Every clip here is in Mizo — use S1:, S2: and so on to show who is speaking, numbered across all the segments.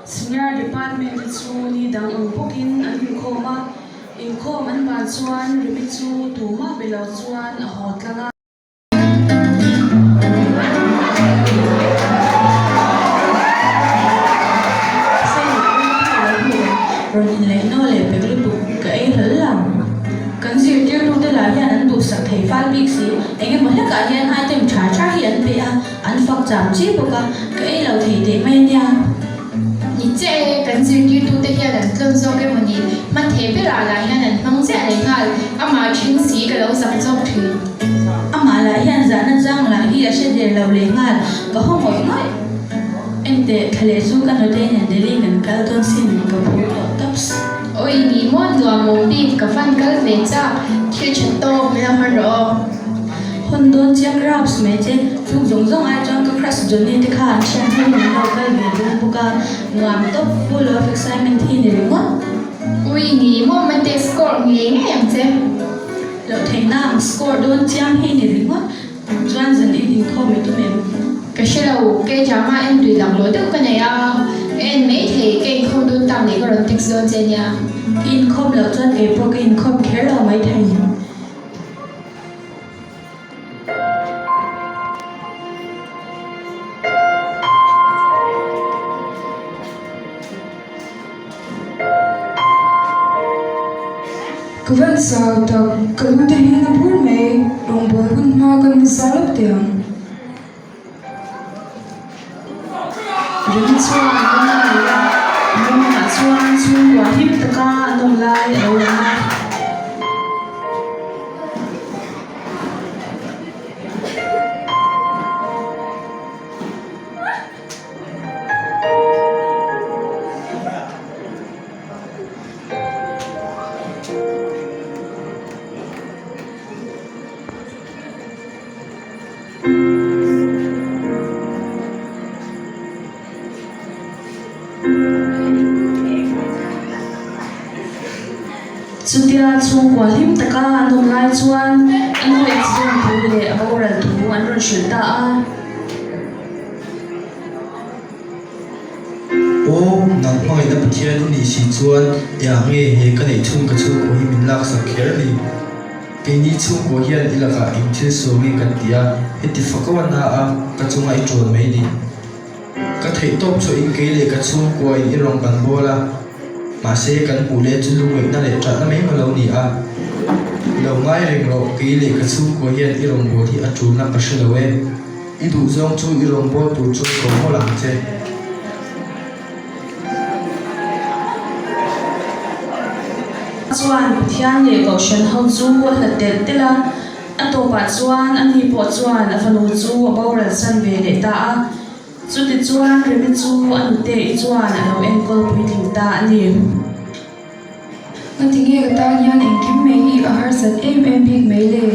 S1: Senior department te chu ni dang ang bawkin an inkhawm a, inkhawm an ban chuan Remi chu tumah be lo chuan a haw tlang a.
S2: Rawn inleih naw leh pek lutuk ka ei hlawl lo. Kan zirtirtute lah hian an duhsak thei fal bik si. Eng emaw hlekah hian item tha tha hi an pe a, an fak cham chi bawk a, ka ei lo thei teh mai a nia.
S3: Ni chiah e, kan zirtirtute hian an tlawn zawk emaw ni, hma thei berah lah hian an hmang chiah leh nghal, amah ṭhing si ka lo zak zawk ṭhin.
S2: Amah lah hian zahna chang lah hi a hre der lo leh nghal, ka haw ngawih ngawih. Enteh, thla leh chu ka nute nen Delhi kan kal dawn sin, ka phur tawh tawps.
S3: Awi ni maw nuam awm bik, ka van kal ve chak, thil ṭha tawk min lo hawn rawh aw.
S2: Hawn dawn chiang raps mai che, chung zawng zawng ai chuan ka crush Johnny te kha an thian ho min lo kal ve dawn bawk a, nuam tawp, full of excitement hi ni ringawt.
S3: Ui ni maw mate score ngei ngei ang che.
S2: Loh theihna ang score dawn chiang hi ni ringawt, chuan zan in inkhawm i tum em?
S3: Ka hre lo, kei drama en tui laklawh deuh ka nei a, ka en mai thei, ka inkhawm dawn tak leh ka rawn text dawn che nia.
S2: I inkhawm loh chuan keipawh ka inkhawm kher lo mai thei.
S4: Ka van chau tak, ka lu te hi na bur mai, rawngbâwl hun hma kan ni zar lawk teh ang.
S1: Rem chuan ram a nei a, ramah chuan chhungkua hlim taka an awm lai a lo lang a. Chutia chhungkua hlim taka an awm lai chuan a nu accident thu leh a boral thu an rawn hrilh ta a.
S5: Aw, nang hmangaihna Pathian i nih si chuan eng nge he ka neih chhung ka chhungkua hi min laksak kher a ni? Keini chhungkaw hian i lakah eng thil sual nge kan ti a, heti fako a na a, ka chunga i ṭuan mai ni. Ka theih tawp chhuahin kei leh ka chhungkuain i rawn kan bawl a, mahse kan hmuh leh chu lungngaihna leh ṭahna mai maw lo ni a. Lo ngai reng rawh, kei leh ka chhungkua hian i rawn bawl hi a ṭulna ka hre lo e. I duhzawng chu i rawn bawl tur chuan ko mawlh ang che.
S1: Chuan Pathian leh Kohhran ho chu a hlat telh telh a, a tawpah chuan a ni pawh chuan a fanu chu a boral san ve leh ta a. Chutichuan Remi chu a nute-i chuan a lo enkawl puitling ta a ni.
S4: Ngati nge ka tan hian engkim mai hi a harsat em em bik mai le?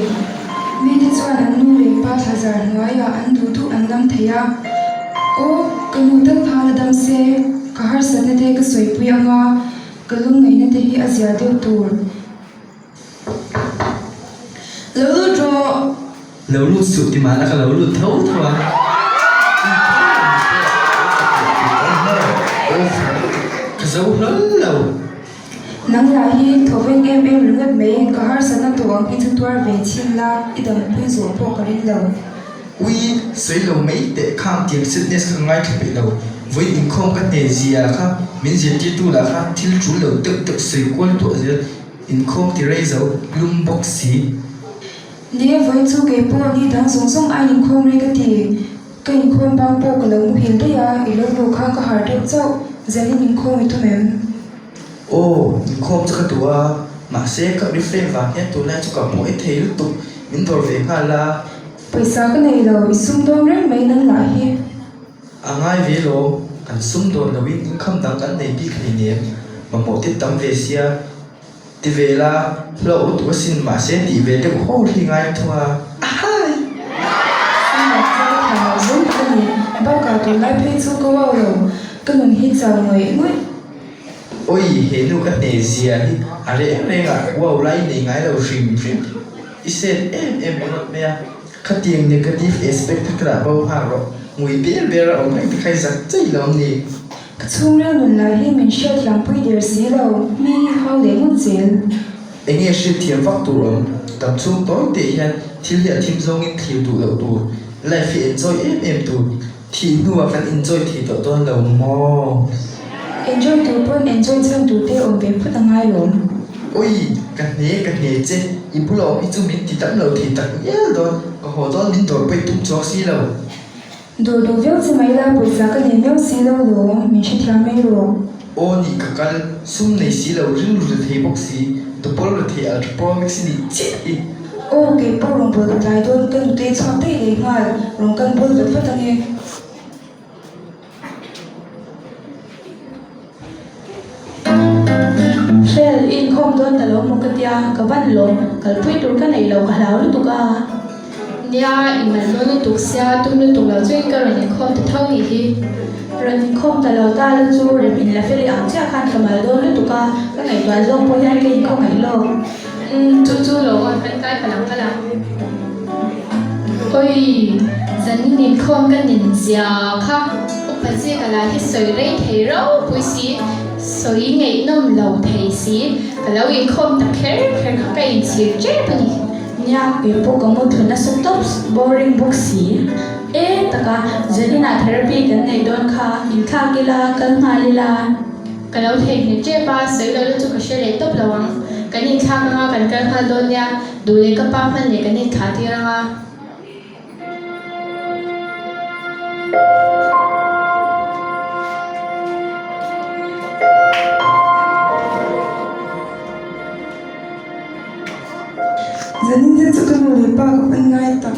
S4: Mite chuan an nu leh pa thlazar hnuaiah an duh duh an lam thei a. Aw, ka nu tal kha la dam se, ka harsatna te ka sawipui anga ka lungngaihna te hi a zia deuh tur. Lo lut rawh!
S5: Lo lut suh ti mahla ka lo lut tho tho a. Ka zo hlawl lo.
S4: Nang lah hi thaw veng em em ringawt mai, ka harsatna tawh ang hi chu tuar ve chhin la, i dampui zawh pawh ka ring lo.
S5: Ui, sawi lo mai teh khang tiang sadness kha ka ngaithla peih lo. Vawiin inkhawm ka hne zia kha min zirtirtu lah kha thil tul lo deuh deuh sawi kual duah zel. Inkhawm ti rei zo lum bawk si.
S4: Ni vawi chu kei pawh ni dang zawng zawng aiin inkhawm rei ka ti. Ka inkhawm bang pawh ka lo muhil daih a, i lo luh kha ka harh deuh chauh. Zanin inkhawm i tum em?
S5: Aw, inkhawm chu ka duh a, mahse ka refrain vang hian tunlai chu ka hmuh e thei lutuk, min dawr ve nghal a.
S4: Pawisa ka nei lo, i sumdawm reng mai nang lah hi.
S5: A ngai ve lo, kan sumdawn loin income dang kan nei bik hleinem, mamawh te tam ve sia ti ve la, hlauh lutuk asin mahse tih ve deuh ho hi ngai thung a, ahai!
S4: Sumdawng chu ka thlah loh zawng tak a ni, bakah tunlai phei chu ka wow lo, ka nun hi chau ngawih ngawih.
S5: Awi, he nu ka hne zia hi a reng reng ah wow lai nei ngai lo hrim hrim, i set em em ringawt mai a. Khatiang negative aspect kha ka dah bo nghal rawh. Ngui ber ber a awm reng te kha i zak chei lo ni.
S4: Ka chhungril nun lah hi min hriatthiam pui der si lo, mi hi hau leh ngawt zel.
S5: Enge hriatthiam vak tur awm? Tam chhung tawi teh hian thil hi a thim zawngin thlir duh loh tur, life hi enjoy em em tur, thih hnuah kan enjoy thei tawh dawn lo maw?
S4: Enjoy tur pawn enjoy chhan tur te awm ve phawt a ngai lawm.
S5: Oi, ka hne ka hne che, i bula awm hi chu min ti dam lo thei tak ngial dawn, ka haw dawn min dawr pawi tum chuang si lo.
S4: Dawr duh viau che mai la, pawisa ka nei miau si lo lawm, min hrethiam mai rawh.
S5: Aw nih ka kal, sum nei si lo, rilru ri thei bawk si, double ri thei ultra pro max i nih chiah hi.
S4: Aw kei pawh rawn bawl ka tlai dawn, ka nutei chhuak daih leh nghal, rawn kan bawl vat vat ange.
S2: Fel, i inkhawm dawn ta lo maw ka tia, ka van lawm, kalpui tur ka neih lo ka hlau lutuk a.
S3: Nia, i mal dawn lutuk sia, tum lutuk lo chuin ka rawn inkhawm ta tho nih hi.
S2: Rawn inkhawm ta lo ta la chu rem in la fel i ang chiah khan ka mal dawn lutuk a, ka ngaihtuah zawk pawh hian ka inkhawngaih lawk.
S3: Umm, chu chu lo awn kan kai palang palang. Oi, zanin inkhawm ka nin zia kha upa zika lah hi sawi rei thei ropui si, sawi ngaihnawm lo thei si, ka lo inkhawm ta kher kher kha ka inchhir tep a ni.
S2: Nia, kei pawh ka mu thun nasa tawps, boring bawk si. E taka, zaninah therapy kan neih dawn kha, inthlak ila, kal nghal ila.
S3: Ka lo theihnghilh tep a, sawi lo la chu ka hre leh tawp lo ang. Kan inthlak anga kan kal nghal dawn nia, duh leh ka pa hman leh kan inthlah tir anga.
S4: Zanin te chu ka nu leh pa ka pan ngai tak.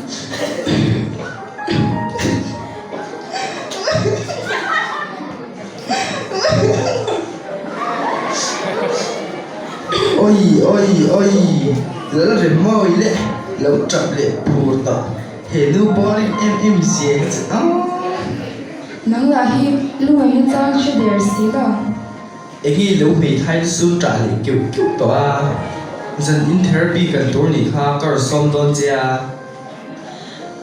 S5: Oi oi oi lal rem mawi le lo tap leh phur tawh he nu boring em em zia hi chu aw.
S4: Nang lah hi lungaihna chang hre der si lo.
S5: Enge lo hmeithai chu tah leh keuh keuh tawh a, zan in therapy kan tur nih kha ka rawn sawm dawn che a.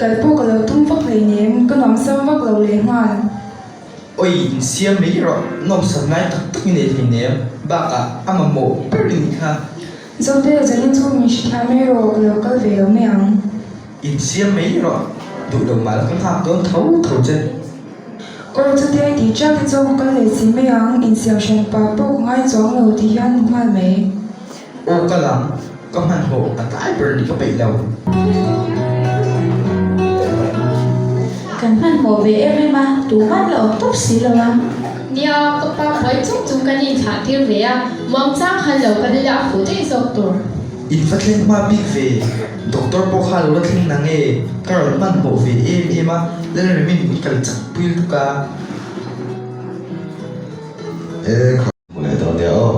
S4: Kal pawh ka lo tum vak hleinem, ka nuamsam vak lo leh nghal.
S5: Oi, insiam mai rawh, nawmsam ngai tak tak i nei thei nem, bakah a mamawh ber i nih kha.
S4: Zote, zanin chu min hrethiam mai rawh, ka lo kal ve lo mai ang.
S5: Insiam mai rawh, duh lo mah la ka nghak dawn tho tho che.
S4: Aw, chutia i tih chiah te chuan ka kal leh si mai ang, insiam hran pa pawh ka ngai chuang lo ti hian ni nghal mai.
S5: Aw, kal ang, Ka hmanhmawh a tlai ber ni ka peih lo.
S2: Kan hmanhmawh ve em em a, tuman la awm tawp si lo a.
S3: Nia, ka pa buai chung chung kan inthlah tir ve a, muangchang han lo kal ila a fuh daih zawk tur.
S5: In va thleng hma bik ve, doctor pawh kha lo la thleng na nge, ka rawn hmanhmawh ve em em a, Lalremin min kal chak pui lutuk a.
S6: E kha. Hmu leh dawn nia aw.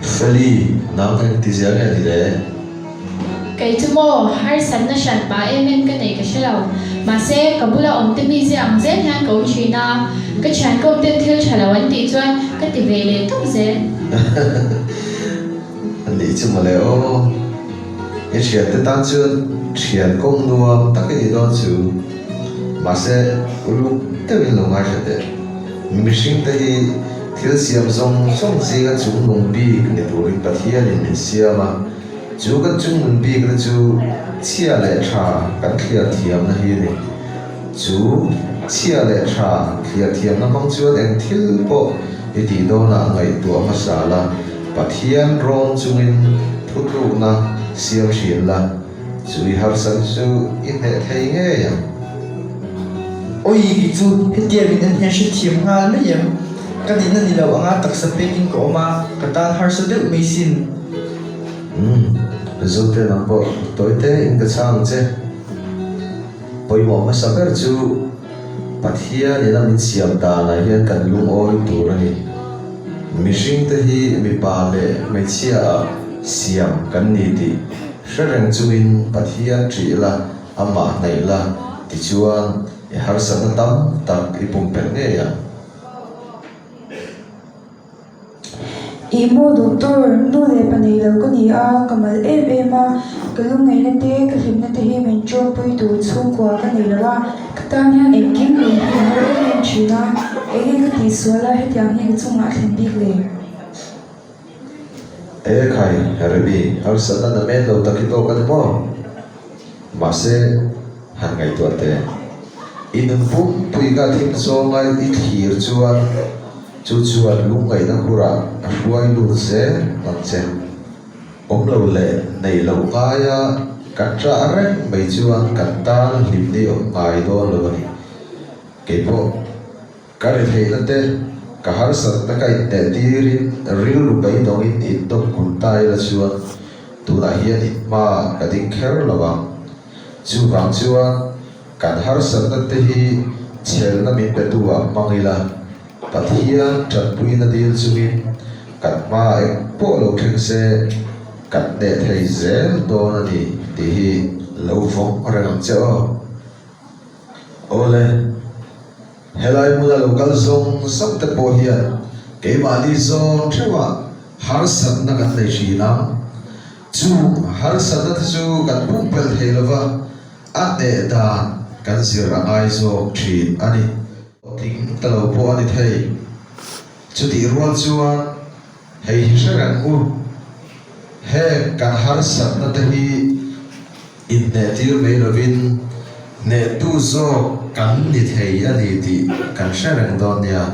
S6: Feli, nang eng ti zia nge ni le?
S3: Kei chu maw, harsatna hran pah em em ka neih ka hre lo. Mahse, ka bula awm te mi zia ang zel hian ka awm thin a, ka thian kawm ten thil tha lo an tih chuan ka ti ve leh tawp zel.
S6: A nih chu mawle aw. I thiante tan chuan thian kawng nuam tak i nih dawn chu. Mahse, uluk deuhin lo ngaithla teh. Mihring te hi thil siam zawng zawng zinga chungnung bik ni turin Pathianin min siam a, chu kan chungnun bikna chu chhia leh tha kan thliar thiamna hi a ni. Chu chhia leh tha thliar thiamna hmang chuan eng thil pawh i tih dawnah ngaihtuah hmasa la, Pathian rawn chungin thutlukna siam thin la. Chu i harsan chu i hneh thei ngei ang.
S5: Oi kei chu hetia min en hian hrethiam nghal mai em? Ka nihna ni lo anga taksa pekin ka awm a, ka tan harsa deuh mai sin.
S6: Umm, Zote nang pawh tawi te in ka chhang ang che. Pawimawh hmasa ber chu Pathian ina min siam danah hian kan lungawi tur a ni. Mihring te hi mipa leh hmeichhia ah siam kan ni tih hre reng chungin Pathian ṭih la, amah hnaih la, tichuan i harsatna tam tak i pumpelh ngei ang.
S4: Ih maw doctor, nu leh pa nei lo ka ni a, ka mal em em a, ka lungngaihna te ka hlimna te hi min tawmpui tur chhungkua ka nei lo a, ka tan hian engkim eng hi a har em em thin a. Enge ka tihsual a hetiang hi ka chungah a thlen bik le?
S6: E khai, Remi, harsatna na men lo tak hi tawk a ni maw? Mahse, han ngaihtuah teh. I nun pumpui ka thim zawnga i thlir chuan chu chuan lungngaihna hurah a hruai lut zel ang che. Awm lo leh neih loh ngaia kan ṭah reng mai chuan kan tan hlimni awm ngai dawn lo a ni. Keipawh ka ri theihna te, ka harsatna ka inhneh tirin rilru beidawngin indawm kun ta ila chuan tunah hian in hma ka ding kher lo ang. Chuvang chuan kan harsatna te hi chhelna min petu ah hmang ila. Pathian tanpuina dil chungin kan hma eng pawh lo thleng se kan hneh thei zel dawn a ni tih hi lo vawng reng ang che aw. Awle, helai hmuna lo kal zawng zawng te pawh hian keimahni zawng theuhah harsatna kan nei thin ang. Chung harsatna te chu kan pumpelh thei lova, a hneh dan kan zir a ngai zawk thin a ni. Tling ta lo pawh a ni thei. Chutih rual chuan hei hi hre reng u, heng kan harsatna te hi inhnehtir mai lovin hnehtu zawk kan ni thei a ni tih kan hre reng dawn nia.